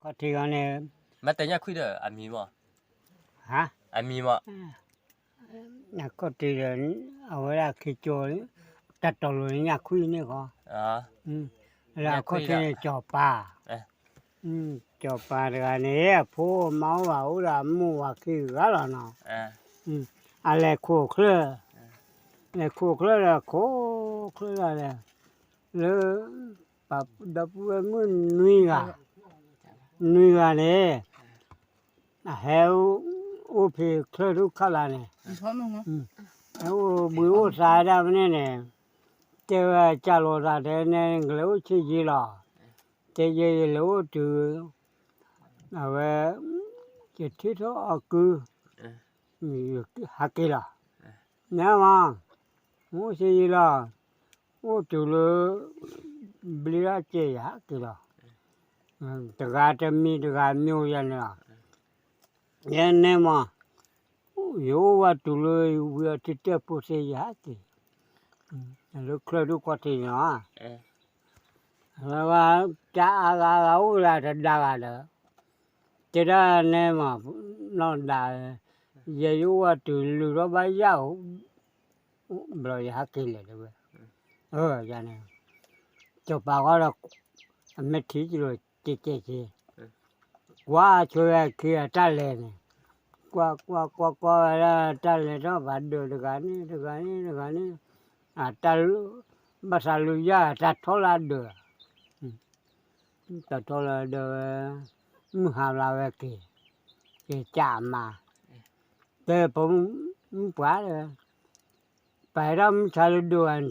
ခီၣ်ထံးဂီၤန့ၣ်, မ့ၢ်တဲညၣ်ခွံဒီးအမံၤမး, ဟါ, အမံၤမး, အခီၣ်ထံးဒီး အဝဲဒၣ်ခ့ကၠိ, တၢ်တီၤလိၤန့ၣ်ညၣ်ခွံန့ၣ်ဃီ, လၢအခီၣ်ထံးန့ၣ်ကၠီၤပၤ, ကၠီၤပၤတဂၤန့ၣ် အဖိမါအိၣ်ဘၣ်အိၣ်ဒီးအမိၢ်ဝၤခံဂၤလီၤနီၤ, အလဲၤခိၣ်ချၢၣ်, လဲၤခိၣ်ချၢၣ်ဒီးခိၣ်ချၢၣ်ဒၣ်လဲာ်, လၢ ပှၤဒီပုၢ်ဝဲၢ်မုၣ်နွံဂၤ, နွံဂၤန့ၣ်, အဟဲအိၣ်ဖဲချၢၣ်ထူၣ်ခါလာ်န့ၣ်, ဟဲအိၣ်ဘှံးအိၣ်သါဒၣ်ဖဲန့ၣ်န့ၣ်, တဲဝဲကၢ်လိာ်သးတဲန့ၣ် ကလဲၤအိၣ်ဆံးယံာ်လီၤ, တဲယဲယလဲၤအိၣ်တုၤ, အဝဲ, ယထံၣ်ထီၣ်အီၤကု, ဟးက့ၤလီၤ, နမ့ၢ်, အိၣ်ဆံးယံာ်လီၤ, အိၣ်တုၤလၢ ဘျ့ဒၣ်ကဲယဟးက့ၤလီၤ, တဂၤတမံၤတဂၤမံၤယၤန့ၣ်လီၤ, ယနဲမး, ယအိၣ်ဝဲတုၤလၢဝံၤအထံတဲဖိသ့ယဟးက့ၤ, လၢချၢၣ်ဒိၣ်ခီၣ်ထံးန့ၣ်လီၤ, ဝဲတၢ်အါဂၤဂၤအိၣ်လၢတဒါဂၤဒီး, တဲဒၣ်နဲမး, နီၢ်ဒါ, ယဲယအိၣ်ဝဲတုၤလုၢ်ထီၣ်ဘၣ်ယၣ် ဘျီယဟးက့ၤလဲၣ်တဲဝဲ, ယန့ၣ်, စီၤပၤဃီဒီး, အမဲာ်ထံကလိာ်ကဲကဲက့ၤ, ကွၢ်ဆိဝဲခံဂၤတၢ်လဲၤန့ၣ်, ကွၢ်ကွၢ်ကွၢ်ကွၢ်ဝဲဒၣ်တၢ်လဲၤထီၣ်ဘၣ်ဒၢးတဂၤန့ၣ်တဂၤန့ၣ်တဂၤန့ၣ်, အတၢ်, ဘၣ်သးလူၤယၣ်တၢ်ထီၣ်လၢဒၢး တၢ်ထီၣ်လၢဒၢးဝဲ, မုၢ်ဟါဘျါဝဲက့ၤ, က့ၤကၢ်အမါ, တဲပမုၣ်ပှၢ်တဲဝဲ, ပာ်ဟဲထီၣ်မုၢ်ဆါလၢဒိၣ်ဝဲ,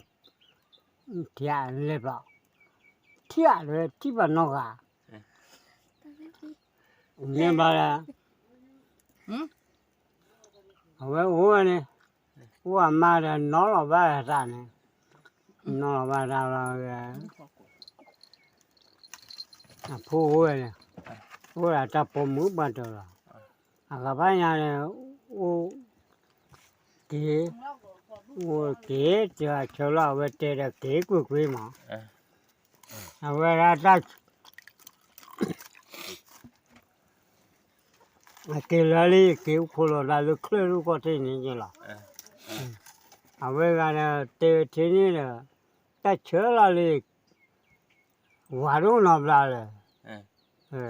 ထံၣ်လဲၤပျီ, ထံၣ်တဲဝဲထံၣ်ပှၤနီတဂၤ, မ့ၢ်ဘျီဒီး အဝဲအိၣ်ဝဲန့ၣ်, အိၣ်အမါဒီးနီၢ်လီၤဘၣ်တၢ်န့ၣ်, နီၢ်လီၤဘၣ်တၢ်လီၤ, အဖိအိၣ်ဝဲန့ၣ်, အိၣ်ဒီးတၢ်ပိာ်မုၣ်ပှၢ်တၢၢ်လီၤ, အဂၤဖးညါန့ၣ်, အိၣ်, က့ၤ, အိၣ်က့ၤ, တဂၤဆၢလီၤအဝဲတဲဒီးက့ၤကွ့ၢ်ကွ့ၢ်မး, အဝဲဒၣ်တၢ် အက့ၤလၢလံ က့ၤအိၣ်ခိးလီၤသးလၢချၢၣ်ထူၣ်ခီၣ်ထံးန့ၣ်က့ၤလီၤ, အဝဲဂၤဒီးတဲဝဲထဲန့ၣ်ဒီး, တၢ်ဆၢလီၤလံ, ဝၤဒိၣ်နီတဘျီလၢၤ, က့ၤတသ့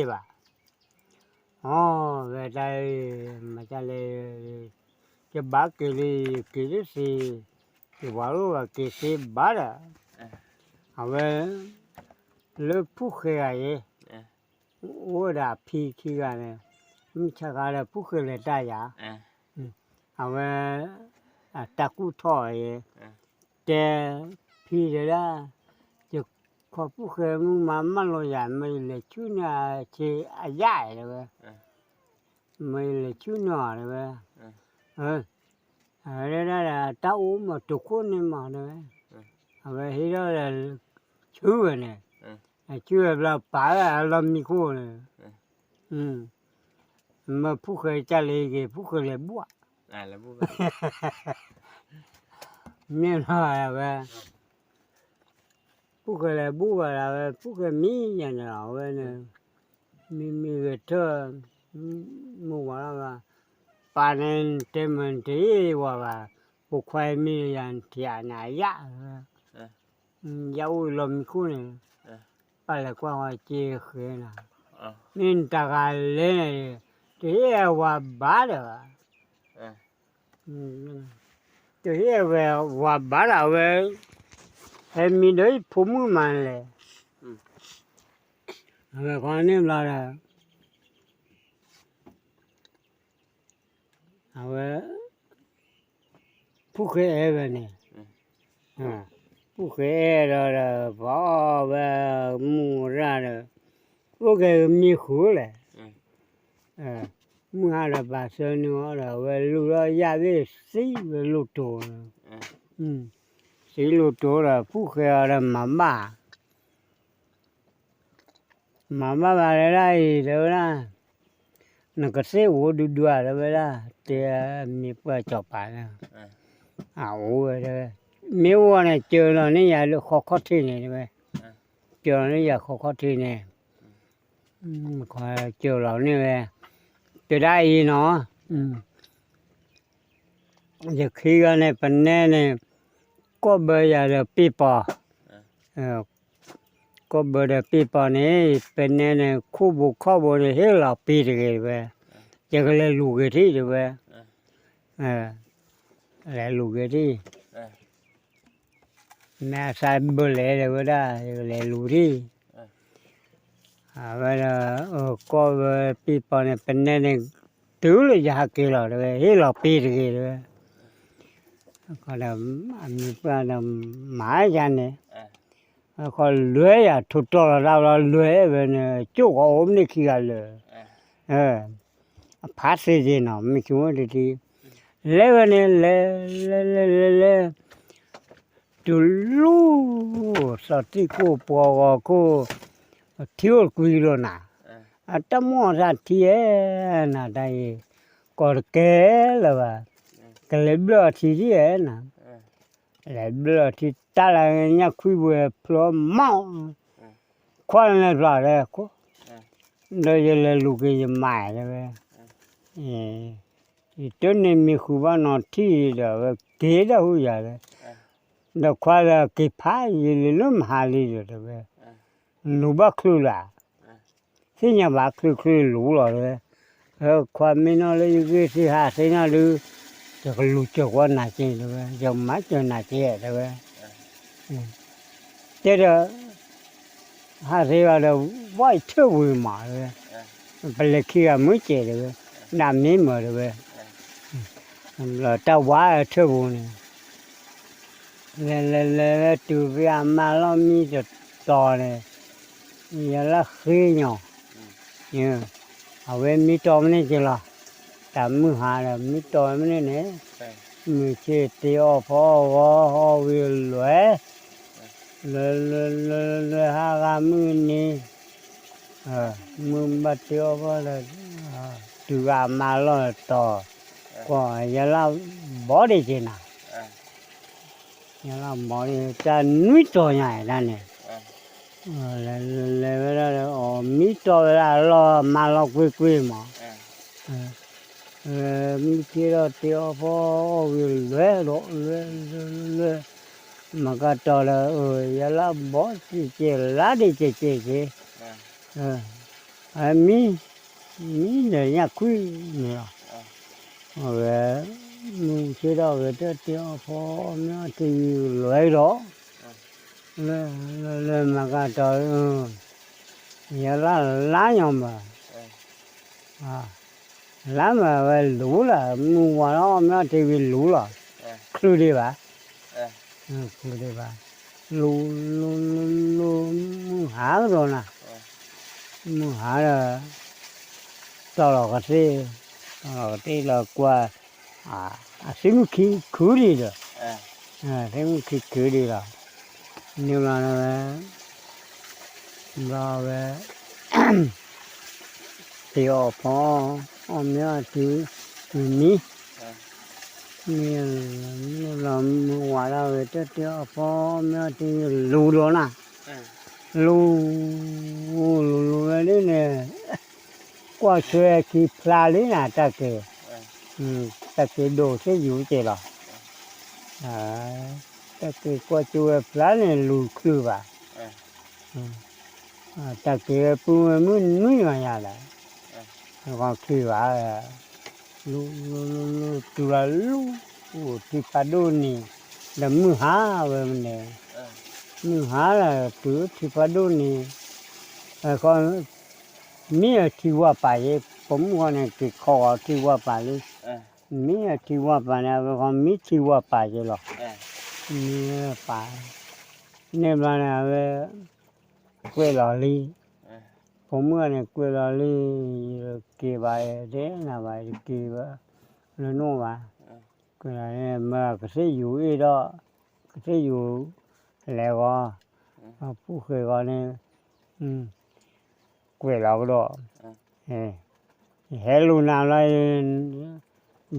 ဘၣ်, အဝဲတၢ်, မၤတၢ်လဲၣ်, ယဘၣ်က့ၤလံ, ယက့ၤတသ့, ယဝၤဒိၣ်ဘၣ်က့ၤသ့ဘၣ်ဒီး, အဝဲ, လၢဖုဃဲၤဂၤအံၤ အိၣ်ဝဲဒၣ်အဖံခံဂၤန့ၣ်, မုၢ်ဆါခါဒီးဖုဃဲၤလဲၤတၢ်ယၤ, အဝဲ, အတၢ်ကူၣ်ထီၣ်အံၤ, တဲ, ဖံတဲဒၣ်, ယခီဖုဃဲၤမုၢ်မၤမၢလီၤယၤ မ့ၢ်ယလဲၤဆူန့ၢ်အဆ့အယၣ်တဲဝဲ, မ့ၢ်ယလဲၤဆူန့ၢ်အီၤတဲဝဲ, အဝဲဒၣ်ဒီးတၢ်အိၣ်မးတိာ်ခိၣ်န့ၣ်မးတဲဝဲ, အဝဲဟ့ၣ်ထီၣ်ဒီး, ဆူဝဲန့ၣ်, အဆူဝဲဘျီပာ်ဝဲအလီၢ်မံခိၣ်န့ၣ်, မ့ၢ်ဖုဃဲၤကၢ်လၢက့ၤ ဖုဃဲၤလဲၤဘူၣ်, မ့ၢ်လီၤဝဲ ဖုဃဲၤလဲၤဘူၣ်ဘၣ်ဒၣ်ဝဲ ဖုဃဲၤမံယၤန့ၣ်လီၤ အဝဲန့ၣ်, မံမံဂဲၤထၢၣ်, မုၢ်ဝၤလီၤဂၤ, ပၢ်န့ၣ်တဲမ့ၢ်တဟ့ၣ်ဝၤဘၣ်, ပိာ်ခွါမံယၤထံၣ်အနၤယၣ်, ယၣ်အိၣ်လီၢ်မံခိၣ်န့ၣ်, ပၢ်လဲၤကွၢ်ဝဲက့ဃဲၤနၤ, မ့ၢ်နတၢ်ဂၤလဲၣ်န့ၣ်, တဟ့ၣ်ဝၤဘၣ်ဒီးဘၣ် တဟ့ၣ်ဝဲဝၤဘၣ်ဒီးဝဲ, ဟဲမံဒီးဖိမုၣ်မးလဲၣ်, အဝဲဃီန့ၣ်ဘျီဒီး, အဝဲ, ဖုဃဲၤအဲၣ်ဝဲန့ၣ်, ဖုဃဲၤအဲၣ်ဒီးဒီး ပှၤအီၣ်ဝဲ, မုၢ်ရၣ်ဒီး, အိၣ်ကဲမံဃုာ်လဲၣ် မုၢ်ဟါဒီးပာ်ဆၢနုာ်အီၤဒီး အဝဲလူၤထီၣ်ယၣ်သ့ၣ်သံဝဲလိၣ်တိၤ, သံလိၣ်တိၤဒီး ဖုဃဲၤအီၤဒီးမၤဘၣ်, မၤဘၣ်ဘၣ်တဲဒၣ်အံၤ တဲဝဲဒၣ်, နကသ့ၣ်အိၣ်ဒူဒူဧါ တဲဝဲဒၣ်, တဲမ့ၢ်ပှၢ်စီၤပၤန့ၣ်, အအိၣ်ဝဲတဲဝဲ, မ့ၢ်အိၣ်န့ၣ် ကၢၤလီၤန့ၢ်ယၤလၢဃီခီၣ်ထံးန့ၣ်တဲဝဲ, ကၢၤလီၤန့ၢ်ယၤဃီခီၣ်ထံးန့ၣ် ကၠိလီၤန့ၣ်ဝဲ, တဒၣ်အံၤနီၤ, ယခံဂၤန့ၣ် ပနဲန့ၣ် ကီၢ်ဘၢယၤဒီးပ့ၢ်ပီၤ, ကီၢ်ဘၢဒီးပ့ၢ်ပီၤန့ၣ် ပနဲန့ၣ် ခိၣ်ဘိခီၣ်ဘိန့ၣ် ဟ့ၣ်လီၤပ့ၢ်တဂ့ၤတဝဲ, ယကလဲၤလူၤက့ၤထံၣ်တဝဲ, လဲၤလူၤက့ၤထံၣ် မ့ၢ်အစၢ်ဘၢလဲၤဒၣ်ဝဲဒၣ် ယကလဲၤလူၤထံၣ်, အဝဲဒီး ကီၢ်ဝဲပ့ၢ်ပီၤန့ၣ် ပနဲန့ၣ် တုၤလၢယဟးက့ၤလီၤတဝဲ ဟ့ၣ်လီၤပ့ၢ်တဂ့ၤတဝဲ, ဒီး အမံၤပှၢ်ဒီးမၤယၤန့ၣ်, ခီလွဲယၤထိၣ်တီၢ်လီၤတၢ်ဘျီလွဲဝဲန့ၣ် ကၠိၣ်ဃီအိၣ်မ့ၢ်ခံဂၤလၢာ် အဖးသ့က့ၤနီၤ မ့ၢ်ဆိကမိၣ်တထံ, လဲၤဝဲန့ၣ် လဲၤ လဲၤ လဲၤ လဲၤ လဲၤ တုၤလီၤ သီတံၢ်ခိၣ်ပှီၤဂီၤခိၣ် ထံအိၣ်ကွံလိာ်နၤ, အတၢ်မိၣ်အီၤတၢ်ထံဧဲ နၤတၢ်အံၤ ကီၢ်တကဲလၢၤဘၣ်, ကလဲၤဘျၢၣ်အီၤထံထံၣ်ဧဲနၤ, လဲၤဘျၢၣ်အီၤထံတၢ်လၢညၣ်ခွံဝဲဖျိမီၢ် ခွါလၢလဲၤဖျိးလဲၣ်, ဒီးယလဲၤလူၤက့ၤယမါတဲဝဲ, ယတန့ၢ်မံၤဃုာ်ဘၣ်နီၤထံၣ်ဒီး ဝဲက့ၤဒၣ်ဟူယၤလဲၣ်, ဒီးခွါလၢက့ၤဖးယံာ်လံလၢမဟါလံဒီးတဲဝဲ, လူၤဘၣ်ချုးလၢ်, သ့ၣ်ညါဘၣ်ချုးချုးလူၤလီၤတဲဝဲ, ခွါမ့ၢ်နီၢ်လၢယဂ့ၢ်သ့ၣ်ဟးသ့ၣ်နီၢ်ဒုး, ယကလူၤစၢၤကွၢ်နၤက့တဲဝဲ, ယကမၤစၢၤနၤက့တဲဝဲ တဲဒီး ဟးသ့ဘၣ်ဒီး ဝဲထၢၣ်ဝံၤမးတဲဝဲ, ပလဲၤခံဂၤမုၢ်စဲးတဲဝဲ, ဒၣ်မ့ၢ်မၢတဲဝဲ, တၢ်ဝါထၢၣ်ပူၤန့ၣ်, လဲၤလဲၤလဲၤလဲၤတုၤဖဲအမါလီၢ်မံတတီၤန့ၣ်, ယလၢဃ့ညီ, အဝဲမံတီၢ်မ့ၢ်န့ၣ်က့လီၤ, တၢ်မုၢ်ဟါဒီးမံတီၢ်မ့ၢ်န့ၣ်န့ၣ်, မုၢ်ဆ့ၣ်တ့အီၣ်ဖီအီၣ်ဂီၤ အီၣ်ဝံၤလွဲ, လွဲလွဲလွဲလွဲဟးဂၤမုၢ်နံၤ, မုၢ်ဘၣ်တ့အီၣ်ဖီဒီး, တုၤဂၤမါလီၢ်တီၤ, ကွၢ်ယလၢဘီဒံးက့ၤနၤ ယလၢဘီဒံး တၢ်နွံတီၤညါဒၣ်န့ၣ်, လဲၤလဲၤဝဲဒၣ်ဒီး အီၣ်မံတီၢ်ဝဲဒၣ်လီၢ်မါလီၢ်ကွ့ၢ်ကွ့ၢ်မး, မုၢ်ဆ့ၣ်ဒီးတ့အီၣ်ဖီအီၣ်ဝံၤလွဲဒီးလွဲလွဲလွဲလွဲ, မကတီၤဒီး ယလၢဘီစ့ၢ်ကီးလါဒံးကဲးကဲးက့ၤ, မံ မံဒီးညၣ်ခွံန့ၣ်လီၤ, အဝဲ မုၢ်ဆ့ၣ်ဒီးဂဲၤတၢၢ်တ့အီၣ်ဖီအီၣ်မ့ၢ်အီထံဝံၤလွဲဒီး, လၢ လၢ လၢမၤကတီၤ, ယလၢလါညီမး, လါမးဝဲလူၤလီၤ မုၢ်ဝါထီၣ်အီၣ်မ့ၢ်အီထံဝံၤလူၤလီၤ, ချုးဒံးဘၣ်, ချုးဒံးဘၣ်, လူၤ လူၤ လူၤ လူၤ မုၢ်ဟါကဒီးနၤ, မုၢ်ဟါဒီး တီၢ်လီၤကသ့ၣ်, တီၢ်လီၤကသ့ၣ်လီၤကွၢ်, အသ့ၣ်မုၣ်ခံခုဒံးဒီး, သ့ၣ်မုၣ်ခံခုဒံးလီၤ, န့ၣ်ဘျီဝဲ, ဘျီဝဲ, တ့အီၣ်ဖီ, အီၣ်မ့ၢ်အီထံ, မံ, မံ, မံဘျီမုၢ်ဝါထီၣ်ဝဲတၢၢ်တ့အီၣ်ဖီ, အီၣ်မ့ၢ်အီထံလူၤဒီးနၤ, လူၤ, လူၤလူၤဝဲဒ်န့ၣ်, ကွၢ်ဆွဲခံဖျါလံနၤတၢ်က့ၤ, တၢ်က့ၤဒိၣ်သ့ၣ်ယူၤက့ၤလီၤ, တၢ်က့ၤကွၢ်ဆွဲဝဲဖျါန့ၣ်လူၤချုးဘၣ်, တၢ်က့ၤဝဲပုၢ်ဝဲမုၢ်နွံဂၤညါဒီး, ဂီၤချုးဘၣ်, လူၤ လူၤ လူၤ လူၤ တုၤလၢလူၤ, အိၣ်ထံဖးဒိၣ်န့ၣ်, ဒီးမုၢ်ဟါဝဲမ့ၢ်န့ၣ်, မုၢ်ဟါလီၤတုၤထံဖးဒိၣ်န့ၣ်, ခီ မ့ၢ်အထံဝါပာ်ယဲ, ပိာ်မုၣ်ဃီန့ၣ် က့ၤခီဂီၤထံဝါပာ်လံ, မ့ၢ်အထံဝါပာ်န့ၣ် အဝဲခီမ့ၢ်ထံဝါပာ်ယဲလီၤ, မ့ၢ်ပာ်, န့ၣ်ဘျီန့ၣ် အဝဲ ကွဲးလီၤလံ, ပိာ်မုၣ်ဃီန့ၣ် ကွဲးလီၤလံ, ယက့ၤဘၣ်တဲနၤဘၣ် ယက့ၤဘၣ်, လၢနအိၣ်ဘၣ်, ကွဲးလီၤလံ မ့ၢ်ကသ့ၣ်ယိၤအ့ၣ်ဒီး, ကသ့ၣ်ယိၤ, လဲၤဂီၤ, ပူၤဃဲၤဂီၤန့ၣ်, ကွဲးလီၤကဒီး, ယဟဲလူၤနၤလီ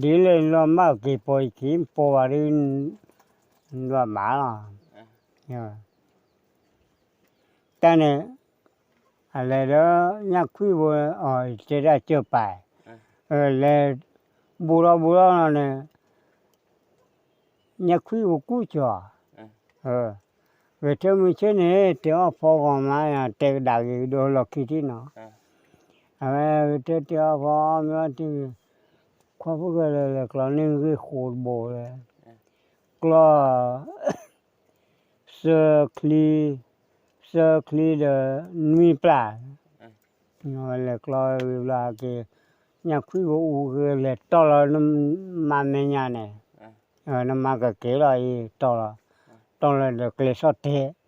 ၤ, ဒ်လဲၣ်လီၤမၢ်က့ၤပိာ်ယခံ ပိာ်ဘၣ်ဒ်, ဒွးမးလီၤ, တၢ်န့ၣ်, အလဲၤဒီး ညၣ်ခွံၣ်ဖိ အတဲဒၣ်ကၢၢ်ပာ်, လဲၤ ဘူးထီၣ်ဘူးထီၣ်လီၤန့ၣ် ညၣ်ခွံၣ်ဖိကူၣ်ကီၤ, ဂဲၤထၢၣ်မုၢ်ဆ့ၣ်န့ၣ် တဲအီၣ်ဖီဂီၤမး တဲကဒါက့ၤကဒီးလီၢ်ခံထံၣ်နီၤ, အဝဲဂဲၤထၢၣ်တဲအီၣ်ဖီမ့ၢ်အီၣ်ထံၣ်, ခွါဖိၣ်ဃဲလဲၤလဲၤကျီန့ၢ်ဂ့ၢ်ဃိးတဘိလၢ ကျီ သၢချံ, သၢချံဒီး နွံပျၢ်, လဲၤကျီဝံၤဘျီက့ၤ, ညၣ်ခွံၣ်ဖိအူက့ၤလဲၤတီၢ်လီၤ နမါမဲာ်ညါန့ၣ်, နမါကက့ၤလီၤအံၤတီၢ်လီၤ, တီၢ်လီၤဒီးကျဲ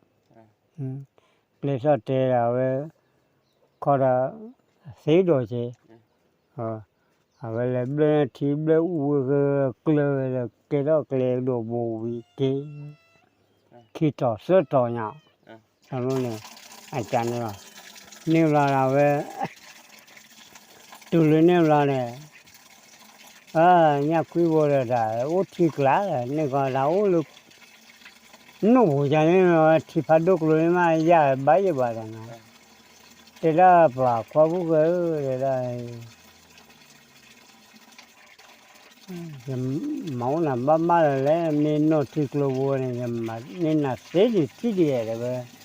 ဆီၣ်တဲာ်, ကျဲဆီၣ်တဲာ်ဒီးအဝဲ ခီဒီး သ့ဒိးက့ၤ အဝဲလဲၤဘျၢထံဘျၢအူဝဲကျၢၤဝဲဒီး ကဲထီၣ်ကျဲဒိးဘိဝံၤက့ၤ, ခံတီၤသၢတီၤညါ, န့ၣ် အကန့ၣ်လီၤ, န့ၣ်ဘျီဒီးအဝဲ တုၤလၢန့ၣ်ဘျီန့ၣ်, ညၣ်ခွံၣ်ဖိဒီးတၢ်အိၣ်ထံကျါဒီး န့ၣ်ဃီတၢ်အိၣ်လၢ နိၣ်ပူၤယၤန့ၣ် ထံဖးဒိၣ်ကျိၤန့ၣ်မး ယၢ်ဘၣ်ယဘၣ်ဒီးနၤ, တဲဒၣ်ပှၤခွါဖိၣ်ဃဲဧၢ တဲဒၣ် ယမၤအိၣ်နၤဘၣ်ဘၣ်လၢၤလဲၣ် မ့ၢ်နိၣ်ထံကျိဖိန့ၣ် ယမၤန့ၢ်နၤသ့ဒံးထံၣ်ဒံးတဲဝဲ, ဃ့ၢ်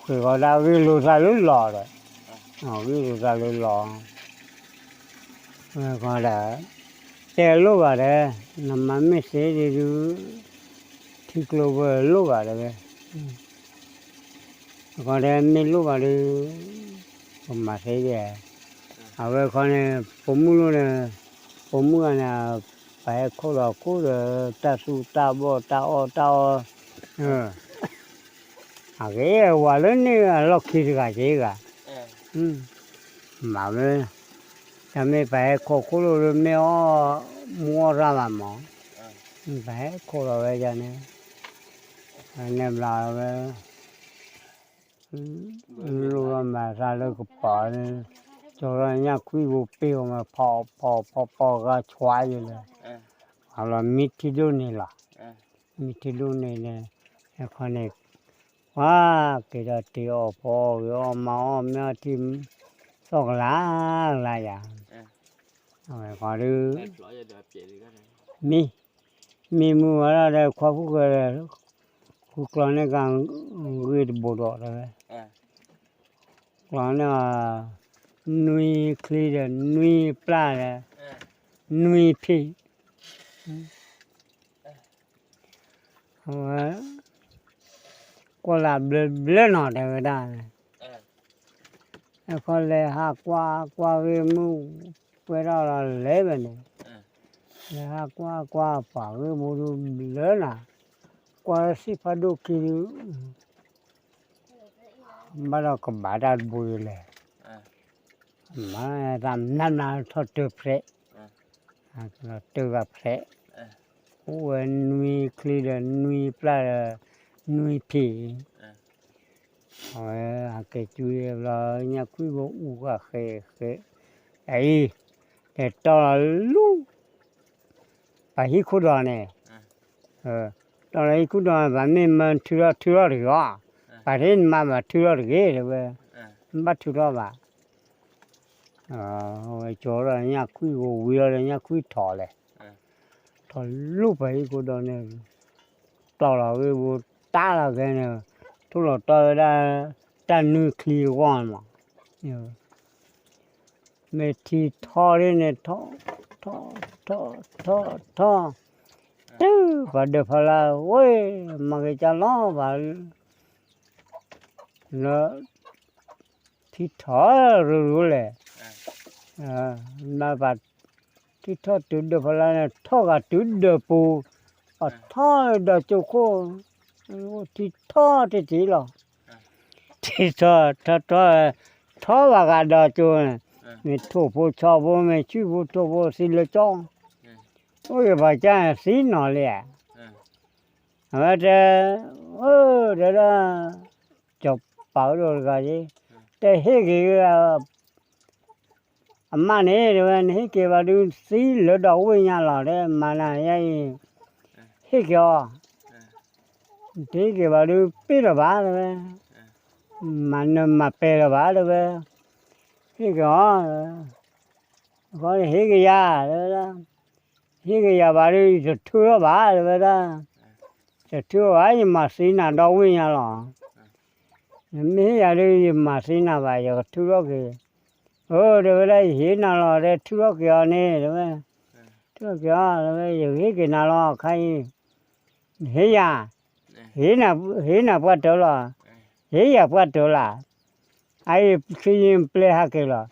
ဃီၤဒၣ်ဂ့ၢ်လိာ်သးလၢလီၤဒီး, ဂ့ၢ်လိာ်သးလၢလီၤ ဝဲဃီဒီး, တဲလိၣ်ဘၣ်ဒီး, နမၤမ့ၢ်သ့ဒံးဒုး, ထံကျိဖိလိၣ်ဘၣ်ဒီးဝဲ, ဃီဒီးမ့ၢ်လိၣ်ဘၣ်ဒီး, ပမၤသ့ဒံး, အဝဲခီန့ၣ် ပိာ်မုၣ်လိၣ်န့ၣ်, ပိာ်မုၣ်ဂၤန့ၣ်, ပဟဲခိၣ်လီၤခိၣ်ဒီး တၢ်သူတၢ်ဘီၣ်တၢ်အီၣ်တၢ်အီ အဂ့ၤဝၤလၢန့ၣ်အလီၢ်ခံတဂၤက့ၤဂၤ, မၤဝဲ, တၢ်မ့ၢ်ပဟဲခိၣ်ခိၣ်လိာ်လၢမ့ၢ်အီၣ်မူအီၣ်ရၣ်ဘၣ်မး, ပဟဲခိၣ်လီၤဝဲယၤန့ၣ်, န့ၣ်ဘျီဝဲ လိၣ်ထီၣ်မၤသးလၢကပၤန့ၣ်, ကၠီထီၣ်ညၣ်ခွံၣ်ဖိပ့ၢ်အီၤမး ဖီဖီဖီဖီဂၤဆွါယဲလၢ, အလီၤမံထံဒိၣ်န့ၣ်လီၤ, မံထံဒိၣ်န့ၣ်န့ၣ်, အခီန့ၣ်, ပှၤက့ၤဒီးတ့အီၣ်ဖီအီၣ်ဂ့ၤအီၣ်မၤအီၣ်မ့ၢ်အီၣ်ထံ, သီၣ်ကလၤကလၤယၤ, အဝဲဃီဒုး, မံ မံမုၢ်ဝဲဒၣ်ဒီးခွါဖိၣ်ဃဲဒီး, ဃုကျီန့ၢ်က့ၤဂ့ၢ်တဘိဒီးတဲဝဲ, ကျီန့ၢ်, နွံချံဒီးနွံပျၢ်ဒီး, နွံဖံး, အဝဲ, ကွၢ်လၢဘျၢဘျၢနီၤတဲဝဲဒၣ်, အခီလဲၤဟးကွၢ်ကွၢ်ဂ့ၢ်မုၢ်, ပှဲၤထီၣ်လီၤလဲၤဝဲန့ၣ်, လဲၤဟးကွၢ်ကွၢ်ပှၤဂ့ၢ်မုၢ်ဒုးဘျၢနၤ, ကွၢ်လၢသ့ၣ်ဖးဒိၣ်ခံဒုး, ဘၣ်ဒီးကဘၣ်တၢ်တဘိယလဲၣ်, မၤတၢ်နးနးထီၣ်တၢၢ်ဖျဲး, တၢၢ်ဂၤဖျဲး, အိၣ်ဝဲနွံချံဒီးနွံပျၢ်ဒီး, နွံဖံး အဝဲဟးက့ၤကွံာ်ဘျီ ညၣ်ခွံၣ်ဖိအူဃာ်ဃဲဃဲ, အအံၤ, တဲတီၢ်လီၤလူၤ, ပှၤဟံၣ်ခိၣ်ဒီးန့ၣ်, တီၢ်လီၤဟံၣ်ခိၣ်ဒီး ပှၤမ့ၢ်မၤထုးထီၣ်ထုးထီၣ်တဂ့ၤအီၤ, ပှၤတမၤဘၣ်ထုးထီၣ်တဂ့ၤတဲဝဲ, ဘၣ်ထုးထီၣ်ဘၣ် ဝဲကၠီဒီးညၣ်ခွံၣ်ဖိဝံၤလီၤဒီးညၣ်ခွံၣ်ထီၣ်လဲၣ်, ထီၣ်လူၤပှၤဟံၣ်ခိၣ်ဒီးန့ၣ်, တီၢ်လီၤဂ့ၢ်ဘိတၢ်လီၤခဲန့ၣ်, ထိၣ်လီၤတီၢ်ဝဲဒၣ်, တၢ်နွံချံအဂီၢ်မး, မ့ၢ်ထံထီၣ်ဒ်န့ၣ် ထီၣ်, ထီၣ်, ထီၣ်, ထီၣ်, ထီၣ်, တုၤပှၤဒၢးဖီလာ်ဝဲ, မၤက့ၤကၢ်လီၤဘၣ် လၢ ထံထီၣ်ရူၤရူၤလဲၣ်, ဘၣ်ပှၤထံထီၣ်တုၤဒၢးဖီလာ်န့ၣ် ထီၣ်ဂၤတုၤဒၢးပူၤ, ပှၤထီၣ်ဒီးကၠိခိၣ်, ထံထီၣ်တထံၣ်လီၤ, ထံထီၣ်ထီၣ်ထီၣ်, ထီၣ်ဘၣ်ဂၤဒီးကၠိန့ၣ်, မ့ၢ်ထိၣ်ဖိဆီဖိမ့ၢ်ဆံၣ်ဖိထိၣ်ဖိသံလၢကၠီ, အိၣ်ဂ့ၤပှၤကၢ်န့ၣ်သံနီၤလံဧါ, အဝဲတဲ, အၢ တဲဒၣ်, ကၠီၤပၤအိၣ်ဒီးတဂၤ, တဟ့ၣ်က့ၤ အမါန့ၣ် တဲဝဲ နဟ့ၣ်က့ၤဘၣ်ဒုးသံလၢဒီးဝ့ၢ်ညါလီၤ တဲမၤနၤယဲအံၤ, ဟ့ၣ်က့ၤအီၤ, တဟ့ၣ်က့ၤဘၣ်ဒုးပ့ၢ်လီၤဘၣ် တဲဝဲ, မၤနၢၤမၤပဲာ်လၢၤဘၣ် တဲဝဲ, ဟ့ၣ်က့ၤအီၤ, ဟ့ၣ်က့ၤယၤ တဲဝဲဒၣ်, ဟ့ၣ်က့ၤယၤဘၣ်ဒီး ယတထုးထီၣ်ဘၣ် တဲဝဲဒၣ်, တထုးထီၣ်ဘၣ် ယမၤသံနၤဒီဝ့ၢ်ညါလီၤ, နမ့ၢ်ဟ့ၣ်ယၤဒီး ယမၤသံနၤဘၣ် ယကထုးထီၣ်က့ၤ, အၢ တဲဝဲဒၣ် ယဟ့ၣ်နၤလီၤ တဲ ထုးထီၣ်က့ၤအီၤန့ၣ် တဲဝဲ, ထုးထီၣ်က့ၤအီၤ တဲဝဲ ယကဟ့ၣ်က့ၤနၤလီၤ ခါအံၤ ဟ့ၣ်ယၤ, ဟ့ၣ်နၤပှၢ်တၢၢ်လီၤ, ဟ့ၣ်ယၤပှၢ်တၢၢ်လီၤ, အအံၤ ဆံယံၤပျဲဟးက့ၤလီၤ,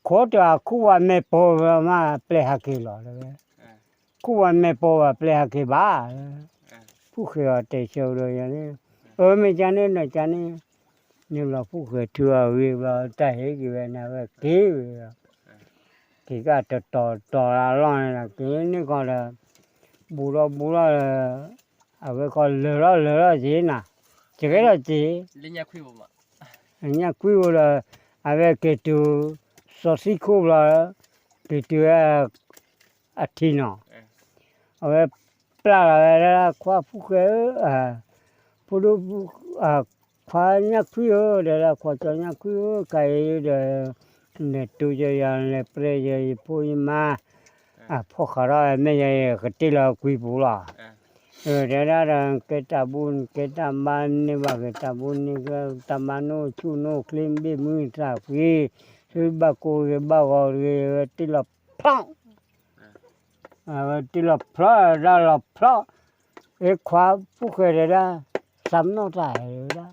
ခိးတၢ်ခူၣ်ဝဲမဲာ်ပိာ်မး ပျဲဟးက့ၤလီၤ တဲဝဲ, ခူၣ်ဝဲမဲာ်ပိာ်ဘၣ် ပျဲဟးက့ၤဘၣ်, ဖုဃဲၤအီၤတဲဆၢဒီးယၤန့ၣ်, အၢ မ့ၢ်ကန့ၣ်ဒီးကန့ၣ်, န့ၣ်ဘျီဖုဃဲၤထုးအဂ့ၢ်ဘျီ တၢ်ဟ့ၣ်က့ၤဝဲန့ၣ် အဝဲက့ၤဝဲဒီး က့ၤကတတီၤတီၤလၢအလီၢ်န့ၣ်ဒီး က့ၤန့ၢ်ကီၢ်ဒီး ဘူးထီၣ်ဘူးထီၣ်ဒီး အဝဲကီၢ်လၢာ်ထီၣ်လၢာ်ထီၣ်က့ၤနၤ, ကဲထီၣ်က့ၤ, ညၣ်ခွံဧိၤဒီး အဝဲက့ၤတုၤ စီၤသံခိၣ်ဘျီ က့ၤတုၤဝဲ အထံနီၤ, အဝဲပျၢ်လီၤဝဲဒၣ် ခွါဖုဃဲၤဧၢ, ဖိဒိၣ် ခွါညၣ်ခွံဧၢ တဲဒၣ် ခွါကၠီညၣ်ခွံဧၢ ကါအံၤဒီး လဲၤတိယၤ လဲၤပြဲယၤ ယဖိယမါ အဖီၣ်ဃာ်ထီၣ်မ့ၢ်ယၤ ကတ့ၢ်လီၤကွံာ်ပူၤလီၤ, တဲဒၣ်ဒီး ကဲတၢ်ဘူၣ် ကဲတၢ်ဘါန့ၢ်ဘၣ်က့ၤ တၢ်ဘူၣ်န့ၢ်က့ၤ တၢ်ဘါနိၣ်ဆူၣ်နိၣ်ချ့ ဘ့ၣ်မုၢ်သးဖှံ သုဘၣ်ကိၢ်ဂ့ၤဘၣ်ဂီၤတဂ့ၤ ဝဲတ့ၢ်လီၤဖျီၣ် ဝဲတ့ၢ်လီၤဖျီၣ်ဒၣ်လီၤဖျီၣ်, အ့ခွါဖုဃဲၤတဲဒၣ် သးမနီၣ်တၢ်တဲဒၣ်,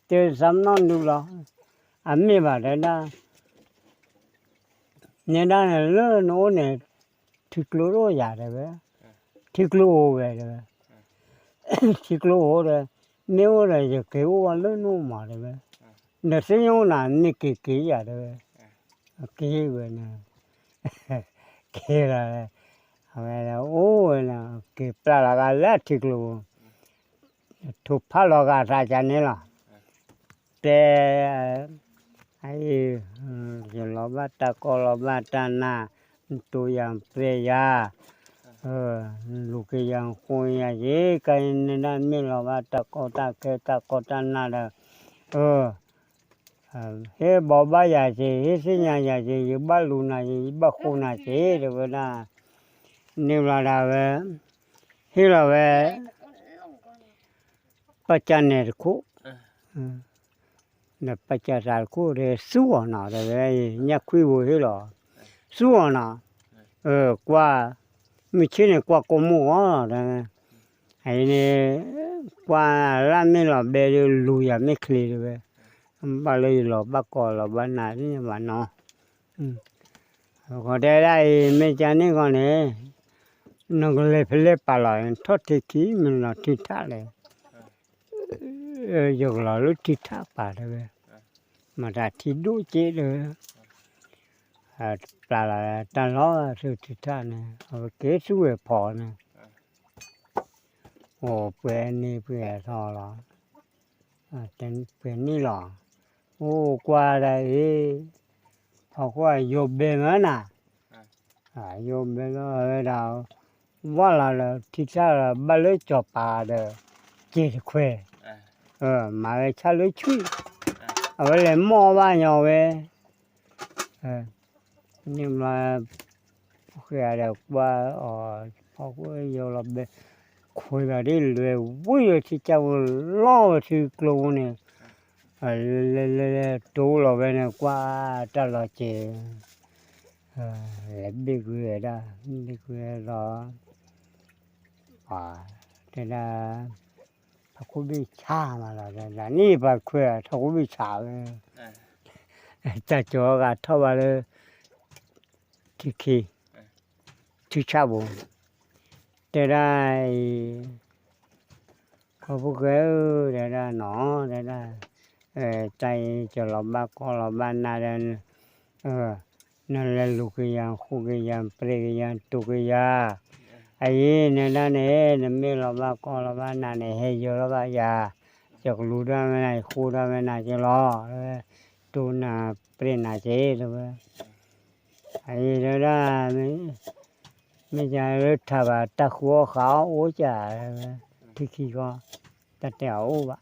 တဲသးမနီၣ်ဒုလီၤ, အမ့ၢ်ဘၣ်တဲဒၣ်, နဲဒၣ်န့ၣ်လၢနအိၣ်န့ၣ် ထံကျိတအိၣ်ယၤတဲဝဲ, ထံကျိအိၣ်ဝဲတဲဝဲ, ထံကျိအိၣ်ဒီး မ့ၢ်အိၣ်ဒီး ယက့ၤအိၣ်ဝဲလၢနအိၣ်မးတဲဝဲ, နသ့ၣ်ညါအိၣ်နၤ မ့ၢ်က့ၤက့ၤယၤတဲဝဲ, က့ၤဝဲန့ၣ် က့ၤလီၤ, အဝဲအိၣ်ဝဲန့ၣ် က့ၤပျၢ်လီၤဂာ်လၢထံကျိပူၤ, ထိၣ်ဖးလီၤဂာ်သးကန့ၣ်လီၤ, တဲ အအံၤ ယလီၤဘၣ်တၢ်ကီလီၤဘၣ်တၢ်နး, နတိယၤပြဲယၤ, လူၤက့ၤယၤဃိယၤက့ၤ ကဲန့ၣ်ဒၣ် မ့ၢ်လီၤဘၣ်တၢ်ကီတၢ်ခဲ တၢ်ကီတၢ်နးဒီး ဟ့ၣ်ဘီဘၣ်ယၤက့ၤ ဟ့ၣ်သ့ၣ်ညါယၤက့ၤ ယဘၣ်လူၤနၤက့ၤ ယဘၣ်ဃိနၤက့ၤ တဲဝဲဒၣ်, န့ၣ်ဘျီဒၣ်ဝဲ ဟ့ၣ်လီၤဝဲ ပၢ်ကၢ်နဲၣ်တခိၣ်, ဒီးပၢ်ကၢ်သးတခိၣ်ဒီး သူအီၤနီၤ တဲဝဲ ညၣ်ခွံဧိၤဟ့ၣ်လီၤ, သူအီၤနီၤ, ကွၢ် မုၢ်ဆ့ၣ်န့ၣ် ကွၢ်ကိးမုၢ်ဂီၤလီၤ တဲဝဲ, အအံၤန့ၣ် ကွၢ်လၢမ့ၢ်လီၤဘဲဒီး လူၤယၤမ့ၢ်ချ့တဲဝဲ, ဘၣ်လၢယလီၤဘၣ်ကီလီၤဘၣ်နးသ့ၣ်ညါဘၣ်နီၤ, အဃိတဲဒၣ်အံၤ မ့ၢ်ကန့ၣ်ဂီၢ်န့ၣ် နကလဲၤဖဲလဲၣ်ပာ်လီၤ ထီၣ်ထံခံ မ့ၢ်လီၤထံထၣ်လဲၣ်, ယကလီၤလၢထံထၣ်ပာ်တဲဝဲ, မၤတၢ်ထံဒိၣ်က့တဲဝဲ, ပျၢ်လီၤတၢ်လီၢ်သုထံထၣ်န့ၣ် အဝဲက့ၤသူဝဲဖီန့ၣ်, အိၣ်ပှဲၤနံၤပှဲၤထီၣ်လီၤ, ပှဲၤနံၣ်လီၤ, အိၣ်ကွၢ်ဒၣ်အံၤ, ဟီၣ်ခိၣ်ယိာ်ဘဲမးနၤ, ယိာ်ဘဲလီၤဝဲဒၣ်, ဝၢ်လီၤလၢထံထၣ်လီၤ ဘၣ်လၢကၠီၤပၤဒီး က့ၤတခွဲး, မၤဝဲဆၣ်လၢဆွံၣ်, အဝဲလဲၤမီၢ်ဘၣ်ညီဝဲ, န့ၣ်ဘျီ ဖုဃဲၤဒီးကွၢ်အီၤ ဟီၣ်ခိၣ်ယိာ်လီၤဘဲ, ခွဲးဘၣ်ဒ်လဲၤဝံၤလၢထံကၢ်ပူၤ လီၤဝဲထံကျိပူၤန့ၣ်, လဲၤလဲၤလဲၤလဲၤ တိၢ်လီၤဝဲန့ၣ် ကွၢ်တၢ်လီၤစဲၤ, လဲၤဘ့ၣ်ကွံာ်ဝဲဒၣ် ဘ့ၣ်ကွံာ်ဝဲဒီး တဲဒၣ် ထီၣ်ခိၣ်ဘ့ၣ်ဆါမးလီၤ, ဒ်န့ၣ်ပှၤခွဲးထီၣ်ခိၣ်ဘ့ၣ်ဆါဝဲ, တၢ်ကၠီၤဂၤထီၣ်ဘၣ်လၢ ထံခံ, ထံဆၣ်ပူၤ, တဲဒၣ်အံၤ, ခီဖုဃဲဧၢ တဲဒၣ်နီၤ တဲဒၣ်, တၢ်အံၤ ကၠီၤလီၤဘၣ်ကီလီၤဘၣ်နၤဒီး နလဲၤလူၤက့ၤယၤ ဃိက့ၤယၤ ပြဲက့ၤယၤ တိာ်က့ၤယၤ, အအံၤ နဒၣ်န့ၣ် နမ့ၢ်လီၤဘၣ်ကီလီၤဘၣ်နၤန့ၣ် ဟဲယီၤထီၣ်ဘၣ်ယၤ, ယကလူၤဒၣ်ဝဲနၤ ယဃိဒၣ်ဝဲနၤက့ၤလီၤ, တိာ်နၤ ပြဲနၤက့ၤ တဲဝဲ, အအံၤ တဲဒၣ် မ့ၢ်ကလၢထးဘၣ် တၢ်ဃုအီၣ်ဃုအီၣ်အိၣ်က, ထံခံဃီ, တၢ်တဲအီၤအိၣ်ဘၣ်,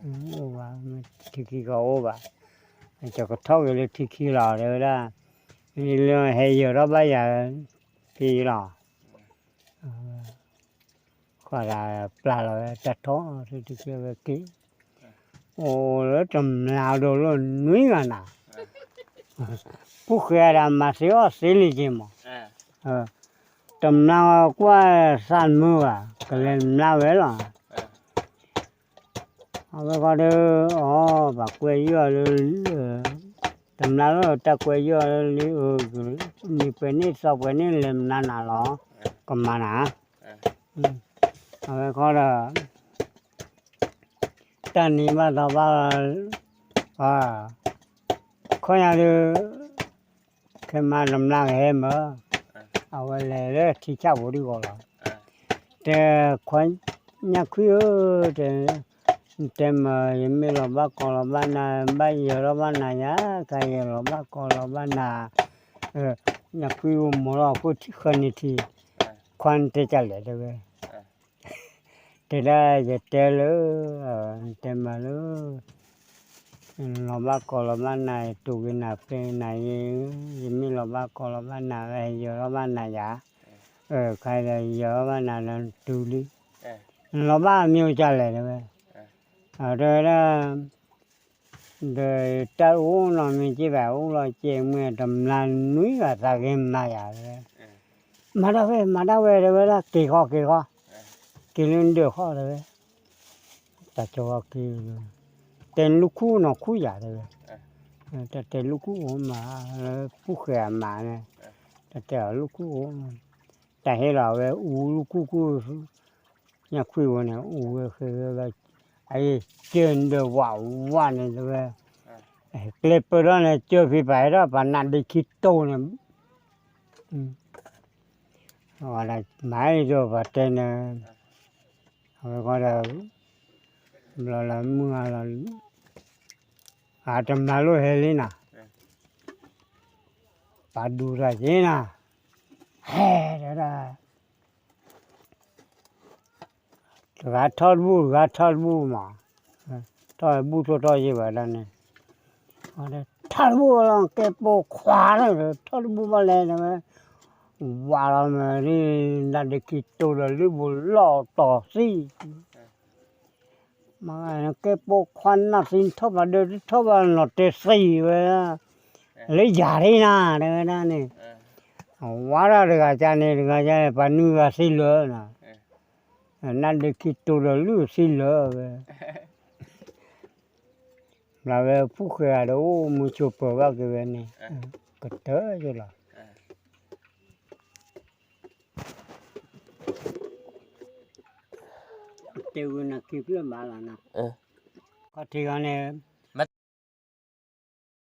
အိၣ်ဘၣ်, ထံခံကီအိၣ်ဘၣ်, ကကထီၣ်က့ၤလၢထံခံလီၤ တဲဝဲဒၣ်, လၢဟဲယၢၤထီၣ်ဘၣ်ယၤ က့ၤလီၤ. ဃီဒၣ်ပျၢ်လီၤဝဲတၢ်ထီၣ် ထံခံဝဲက့ၤ, အိၣ်လၢတမျာ်ဒိၣ်လၢနွံဂၤနၤ, ပူၤဃဲၤဒၣ်မၤသ့အီၣ်သ့လံက့ၤမး, တမျာ်ကွၢ်သးမုာ်ဘၣ် ကလဲၤမျာဝဲလီၤ. အဝဲဃီဒီး အီၤ ပှၤကွဲယံာ်အီၤလၢ တမျာ်လၢတၢ်ကွဲယံာ်အီၤလၢလံ မံၤပှဲၤန့ၣ်သီပှဲၤန့ၣ် လဲၤမျာနၤလီၤ, ကမၤနၤ, အဝဲဃီဒီး တၢ်နံၤဘၣ်သီဘၣ် ခီညါဒီး ခဲမၤတမျာ်ကဟဲမၢ်, အဝဲလဲၤလၢထံဆၣ်ဖိဒံးဂီၤလီၤ. တဲခွါညၣ်ခွံဧၢ, တဲ, တဲမၢ် ယမ့ၢ်လီၤဘၣ်ကီးလီၤဘၣ်နၤ ဘၣ်ယၢၤလီၤဘၣ်နၤယၤ, ကယဲၢ်လီၤဘၣ်ကီးလီၤဘၣ်နၤ, ညၣ်ခွံအိၣ်မူလီၤအဃိထံၣ်ဃၢၤန့ၣ်ထံ, ခွါနတဲကလဲၣ်တဲဝဲ တဲဒၣ်ယတဲလၢ, တဲမၢ်လၢ လီၤဘၣ်ကီးလီၤဘၣ်နၤ တူၢ်က့ၤနၤပှဲၤနၤယ့, ယမ့ၢ်လီၤဘၣ်ကီးလီၤဘၣ်နၤ ယၢၤလီၤဘၣ်နၤယၤ, ခါဒီးယၢၤလီၤဘၣ်နၤလၢတူၢ်လံ, လီၤဘၣ်မ့ၢ်အိၣ်ကလဲၣ်တဲဝဲ, တဲဝဲဒၣ် ဒီးတၢ်အိၣ်နီၢ်မ့ၢ်က့ဘၣ် အိၣ်လီၤကဲမ့ၢ်တမျာ်နွံဂၤသးဂ့ၤမၤယၤတဲဝဲ, မၤဒၣ်ဝဲ မၤဒၣ်ဝဲ တဲဝဲဒၣ် က့ၤဃီက့ၤဃီ, က့ၤလၢနဒၢးဃီတဲဝဲ, တၢ်ကၠီဝဲက့ၤ, တဲနလူၢ်ခူၣ်နီၢ်ခူၣ်ယၤတဲဝဲ, တၢ်တဲလူၢ်ခူၣ်အိၣ်မး လၢပူၤဃဲၤအမးန့ၣ်, တၢ်တဲအီၤလူၢ်ခူၣ်အိၣ်, တၢ်ဟ့ၣ်လီၤအဝဲအူလူၢ်ခူၣ်ခူၣ် ညၣ်ခွံဝဲန့ၣ် အူဝဲဃဲဝဲ, အအံၤကၢၢ်နဒၢးဝးဝးန့ၣ်တဲဝဲ, ကျဲပၢၢ်ထီၣ်န့ၣ် ကၢၢ်ဖံးပာ်ဟဲထီၣ်ပှၤနးဒ့ခံတိၢ်န့ၣ်, မၤအံၤဒီးပှၤတဲန့ၣ်, အဝဲဃီဒီး ဘျီလၢမုၢ်ဂၤလီၤ, အတမျာ်လိၣ်ဟဲလံနၤ, ပာ်ဒူတၢ်က့ၤနၤ, ဟဲဒၣ် တဂၤထီၣ်တဘူၣ် တဂၤထီၣ်တဘူၣ်မး, ထီၣ်ဘူၣ်ထီၣ်ထီၣ်ယံၤဘၣ်ဒၣ်န့ၣ်, ထီၣ်တဘူၣ်လီၤ ကဲပိာ်ခွါလီၤ ထီၣ်တဘူၣ်ဘၣ်လဲၣ်န့ၣ်ဝဲ, ဝးလီၤမ့ၢ်ဒ် နးဒ့ခံတိၢ်ဒီးလုၢ်ဘူးလီၤတီၤသံ, မ့ၢ်ကဲပိာ်ခွါနၢ်သံထီၣ်ဘၣ်ဒီး ထီၣ်ဘၣ်နီၢ်တဲသံဝဲ, လၢယၤဒ်နၤ တဲဝဲဒၣ်န့ၣ်, ဝးဒၣ်တဂၤကန့ၣ် တဂၤကန့ၣ် ပှၤနွံဂၤသံလၢာ်နီၤ, နးဒ့ခံတိၢ်ဒီးလုၢ်သံလၢာ်ဝဲ, ဘျီဝဲပူၤဃဲၤဂၤဒီးအိၣ်မူဆိးပၢၤဘၣ်က့ၤဝဲန့ၣ်, ကတၢၢ်ယလီၤ တဲဝဲနၤခံဖျၢၣ်ဘၣ်လီၤနၤ, ခီၣ်ထံးဂီၤန့ၣ်